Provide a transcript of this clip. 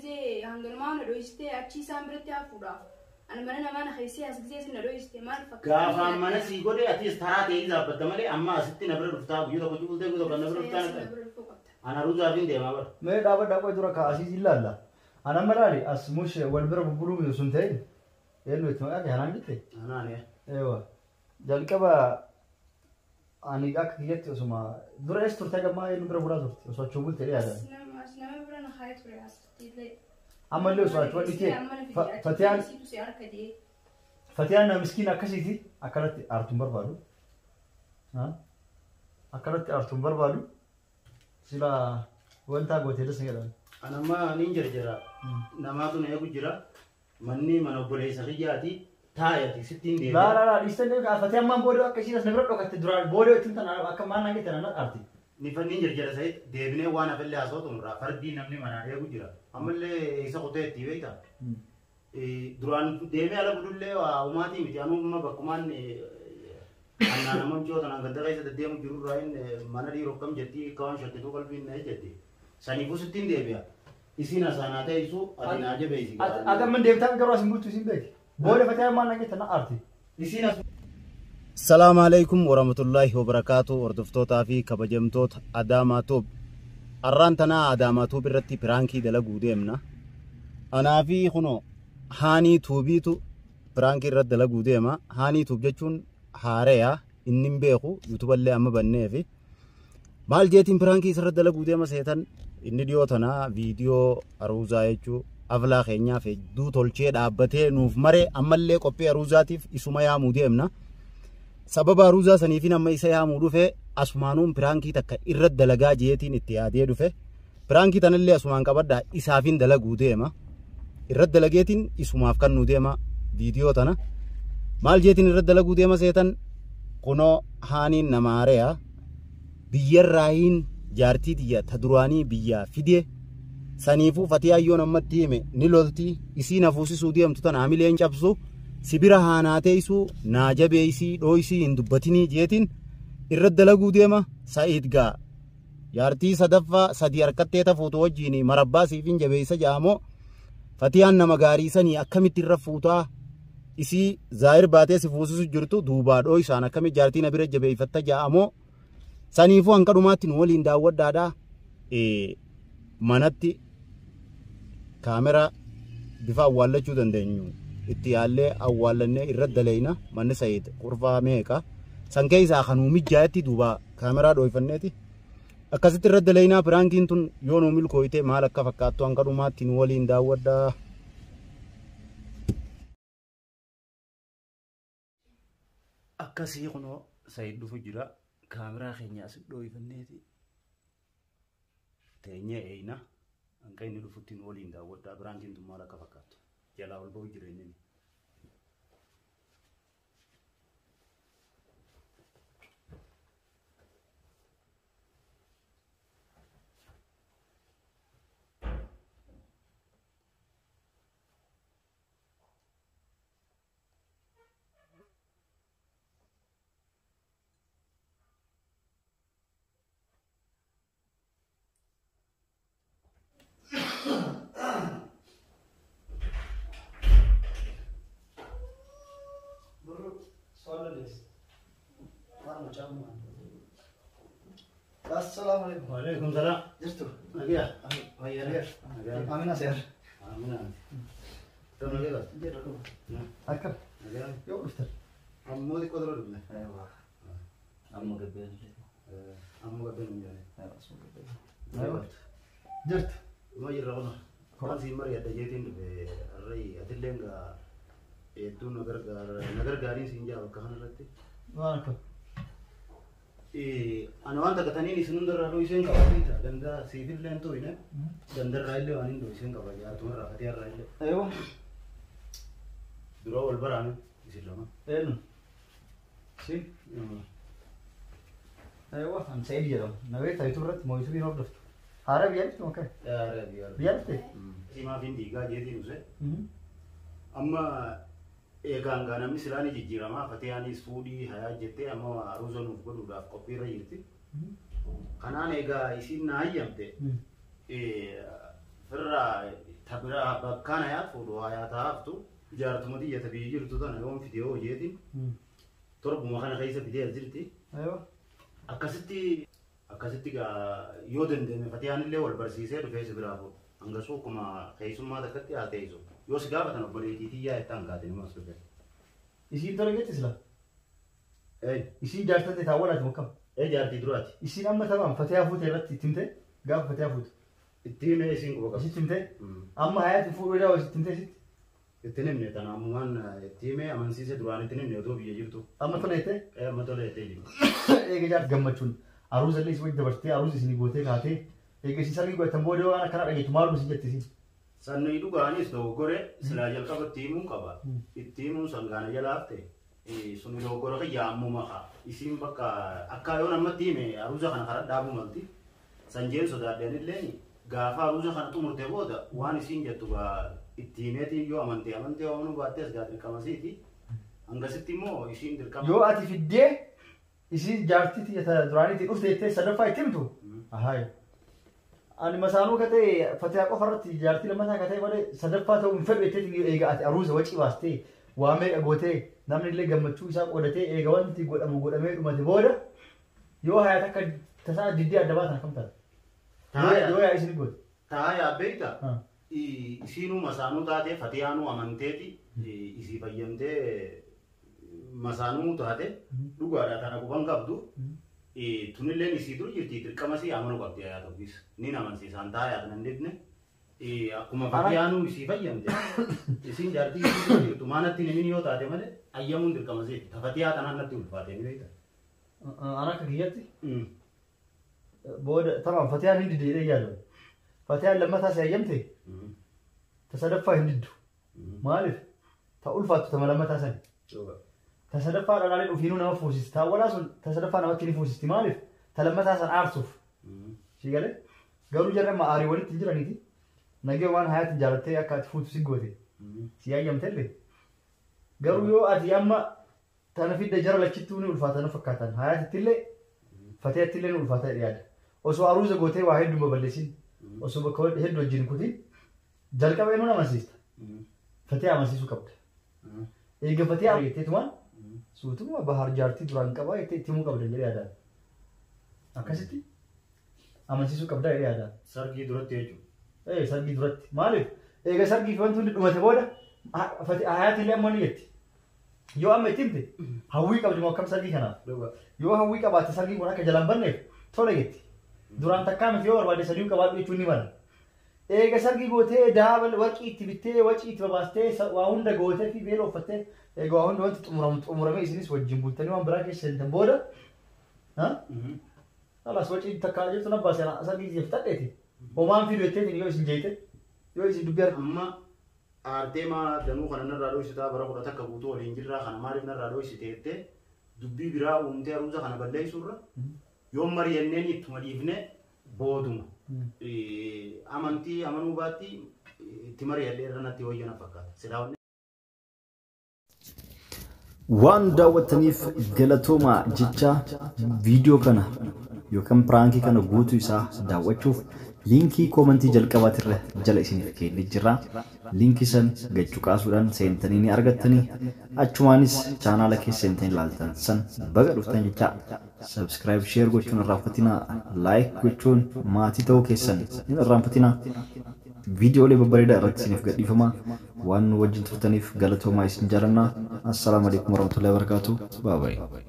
Gizee hanganumaa na dho'istee achi isaan biratti hafuudhaaf. Ani mana namaa na keessee as gizee isin na dho'iste maal fakkaata? Gaafaan mana sii godhe atis taraa ta'ee dhaabbatta malee amma asitti na bira dhuftaa guyyaa tokko bultee guyyaa tokko na bira dhuftaa Asii na na bira dhufuu qabda. Ana aruuzaaf hin deemaa bara. Mee dhaabadhaa qoy dura kaasii ilaalla. Ana amma laali as mush wal bira bubbuluu sun ta'in. Eenyu itti maqaa kee hanaan jette? Anaan yaa. Eewa. Jalqaba ani akka kiyyatti osuma dura eessa turte gammaa eenyu bira bulaa turte osoo achuu bulte dhiyaatan. As nama bira na kaayee ture asitti illee. Ammallee osoo achuu dhitee Fatiyaan Isiitu si harka jee. Fatiyaan nama miskiina akkasiiti akkanatti aartuun barbaadu. Akkanatti aartuun barbaadu. Sila wanta gootee dasa jedhan. Ana amma niin jarjara. Namaatu na eegu jira. Manni mana obboleessa kiyyaati. Taa'e sitti hin deebi'u. Laa laa laa dhiistanii Fatiyaan maan booda akka isiin as na bira dhokatte duraan booda ittiin tana akka maal naan jette naan aarti. Ni fanni jarjara sa'id deebinee waan hafallee haasoo xumurraa fardii namni manaa eegu jira. Ammallee eessa kutee itti beektaa? Duraan deemee ala budullee waa umaatii miti anuu amma bakkumaan annaa nama michoo tanaan ganda keessa deddeemu jirurraa inni mana dhiiroo akkam jetti akka waan shakkituu qalbiin na jetti. Saniifuu sitti hin deebi'a. Isiin asaanaa ta'e ati naa jabeessi. Ati amma deemtaan garuu as hin bultu isiin beeki. Booda Fatiyaan maal naan jette na aarti. Isiin as. Salaamu alaikum warahmatullaahi wabarakaatu hordoftootaa fi kabajamtoota Adaamaa Tuub. Arraan tanaa Adaamaa Tuub irratti piraankii dalaguu deemna. Anaa fi kunoo Haanii Tuubiitu piraankii irratti dalaguu deema. Haanii Tuub jechuun haareya inni hin beeku yuutuballee amma banneefi. Maal jeetiin piraankii isarratti dalaguu deema seetan inni dhiyoo tanaa viidiyoo aruuzaa jechuu aflaa keenyaaf hedduu tolchee dhaabbatee nuuf maree ammallee qophii aruuzaatiif isuma yaamuu deemna. Sababa aruuzaa saniifin amma isa yaamuu dhufe asumaanuun piraankii takka irra dalagaa jeetiin itti yaadee dhufe. Piraankii tanallee asumaan qabadhaa isaafin dalaguu deema. Irra dalageetiin isumaaf kan nu deema viidiyoo tana. Maal jeetiin irra dalaguu deema seetan kunoo haaniin nama haareya. Biyyarraayiin jaartii tiyya ta duraanii biyyaa fide. Saniifuu Fatiyaan ammatti hime ni lolti isii nafuusisuu deemtu tana hamileen cabsu. Sibira haanaa teessuu naa jabeessii dhooysii hin dubbatinii jeetiin irra dalaguu deema Sa'iid gaa. Jaartii sadaffaa sadii harkattee tafuutu wajjin marabbaa siifin jabeessa jaamoo Fatiyaan nama gaarii sanii akkamitti irra fuutaa isii zaayir baatee si fuusisu jirtu duubaa dhooysaan akkamitti jaartii na bira jabeeffatta jaamoo saniifuu hanqa dhumaatti nu waliin daawwadhaadhaa manatti kaameraa bifa awwaallachuu dandeenyu. Itti yaallee awwaallannee irra daleeyna manni Sa'iid qurfaa meeqa san keessaa kan nu mijaa'etti duuba kaameraa dhooyfanneeti akkasitti irra daleeynaa piraankiin tun yoo nu milkooyte maal akka fakkaattu hanga dhumaatti nu waliin daawwadhaa. Akkasii kunoo Sa'iid dhufu jira kaameraa keenya as dhooyfanneeti teenyee eeyna hanga inni dhufutti nu waliin daawwadhaa piraankiin tun maal akka fakkaattu. Jalaa ol ba'u jira inni. Assalamu alaikum. Waalaikum salaam. Jirtu? Nagaa. Fayyaa. Amina seer. Amina. Kan nagaa. Akkam? Nagaa. Yoo dhuftan. Ammoo xiqqoo dura dhufne. Amma gabbeen. Ammoo gabbeen hin jaane. Jirtu? Uma jirra kuna. Waan siin mari'adha jeetiin dhufe harree atillee gaa hedduu na gargaariin siin jaa bakka kanarratti. Waan akkam? Ana waan takka taniin isin hundarraa dho'iseen qaba beektaa ganda siifillee hin tooyine gandarraa illee waan hin dho'iseen qaba jaartumarraa fatiyaarraa illee. Eewa. Dura wal baraame isin lama. Eenyu? Si? Eewa an Sa'iid jedhama. Na beektaa YouTube irratti moo YouTube hordoftu? Haaraa biyyaa dhufte moo akkami? Biyyaa dhufte? Simaaf hin diigaa jeetiin use. Amma eegaan gaa namni silaa ni jijjiiramaa Fatiyaanis fuudhii hayaa jettee amma aruuza nuuf godhuudhaaf qophiirra jirti. Kanaan eegaa isiin na hayyamte firraa Bira bakkaan hayaat fuudhu hayaat haftu jaartuma tiyya biyya jirtu tana yoon fide yoo jeetiin torbuma kana keessa fidee as jirti. Akkasitti akkasitti yoo dandeenye Fatiyaan illee wal barsiisee dhufee si biraa fuudha. Hangasuu akkuma keessummaa takkatti haa teessu. Yoo si gaafatan obboleettii tiyyaa itti hanqaatin immoo as dhufe. Isiin tola jetti sila. Isiin jaartate taawwalaati akkam? Jaartii duraati. Isiin amma taphaan Fatiyaa fuute irratti itti himte gaafa Fatiyaa fuute. Itti himee isiin quba qabdi. Isitti himte amma hayaati fuudhuu daa isitti himte isitti. Itti himne tana ammumaan itti himee amansiise duraan itti himne otoo biyya jirtu. Amma tola jettee? Amma tola jettee jirti. Eega jaarti gammachuun aruuza illee isin wajji dabarsitee aruuza isinii gootee kaatee eega isin sargii godhatan booda waan akkanaa dhageettu maaluma isin jetti isin? Sanni dhugaanis dogoggore silaa jalqaba itti himuun qaba. Itti himuun sangaana jala hafte suni dogoggora kiyya ammuma haa. Isiin bakka akka yoo namatti hime aruuza kana karaa dhaabuu malti. Sanjeen sodaadheen illee gaafa aruuza kana xumurte booda waan isiin jettu itti himeetiin yoo amantee amantee yoo amanuu baattees gaa dirqama siiti. Hangasitti immoo isiin dirqama. Yoo ati fiddee isiin jaartii tiyya duraaniitii dhufte jettee sadaffaa itti himtu. Ahaay. Ani masaanuu ka ta'e Fatiyaa qofa irratti jaartii lammataa ka ta'e malee sadaffaa ta'uu hin fedhu jettee eega ati aruuza wacii baastee waa meeqa gootee namni illee gammachuu isaa qodatee eega wanti godhamu godhamee dhumate booda yoo hayaat akka tasaa diddee adda baatan akkam taate? Yoo yaa isin goote. Taayaa beekta isiinuu masaanuu taate Fatiyaanuu amanteeti isii fayyamtee masaanuu taate dhugaadha tana quban qabdu. Tunilleen isii dur jirti dirqama isii amanuu qabdi hayaa tokkis ni amansiisaan taayaa nan dibne akkuma Fatiyaanuu isii fayyamte isiin jaartii isii dur jirtu maanatti himin yoo taate malee ayyamuun dirqama isiiti ta Fatiyaa tanaan natti ulfaate ni beekta. Ana akka kiyyatti booda tamam Fatiyaan hin didde jedhee yaadu. Fatiyaan lammataa si hayyamte ta sadaffaa hin diddu. Maaliif ta ulfaattu tama lammataa sani. Ta sadaffaa dhalaaleen ofiinuu nama fuusisti. Ta awwalaa sun ta sadaffaa namatti ni fuusisti. Maaliif ta lammataa san aarsuuf. Si galee garuu jarri amma aarii walitti hin jiraniiti. Nagee waan hayaatiin jaalattee akka ati fuutu si goote. Si hayyamte illee. Garuu yoo ati amma tana fidda jara lachittuu ni ulfaata na fakkaatan. Hayaatitti illee Fatiyaatti illee ni ulfaata jedhee yaada. Osoo aruuza gootee waa hedduu babal'isin osoo bakka hedduu wajjin kutin jalqaba eenyuun amansiista. Fatiyaa amansiisuu qabda. Eega Fatiyaa jetteetumaan suutuma Bahar jaartii duraan qabaa jettee itti himuu qabda jedhee yaadaan. Akkasitti amansiisuu qabda jedhee yaadaan. Sargii duratti jechuudha. Sargii duratti. Maaliif? Eega sargii fi wanti hundi dhumate booda Hayaati illee ammoo ni jetti. Yoo amma itti himte hawwii qabdi moo akkam sargii kanaaf? Yoo hawwii qabaatte sargiin kun akka jalaan banneef tola jetti. Duraan takkaa miti yoo barbaadde sadii qabaadhu jechuun ni mala. Eega sargii gootee daaba warqii itti bittee wacii itti babaastee waa hunda gootee fi beela uffattee eega waa hunda wanti xumuramu xumuramee isinis wajjin bultanii waan biraa keessa seentan booda Alas wacii takkaa jirtu na baasee sargii siif tadheeti. Homaan fidu jetteetiin yoo isin jeete yoo isin dubbii harka. Amma aartee maa danuu kana narraa dhoysitaa bara 11 guutuu waliin jirraa kana maaliif narraa dhoysite jettee dubbii biraa uumtee aruuza kana balleessuurra yoo mari'anneen ittuma dhiifne booduma. Amantii amanuu baatti itti mari'adhee irra natti wayya na fakkaata. Silaa Waan daawwattaniif galatoomaa jecha viidiyoo kana yookaan piraankii kana guutuu isaa daawwachuuf liinkii koomantii jalqabaatirra jala isiniif kennee jirra. Liinkii san gachuu kaasuudhaan seentanii ni argattanii achumaanis chaanaala keessa seentanii ilaaltan san baga dhuftan jecha sabskiraayib sheer gochuun irraanfatinaa laayik gochuun maatii ta'uu keessan hin irraanfatinaa. Viidiyoolee babbareedaa irratti isiniif gadhiifama. Waan nu wajjin turtaniif galatoomaa isin jaallanna. Assalaamu alaikum warahmatullahi wabarakatuh. Bye bye.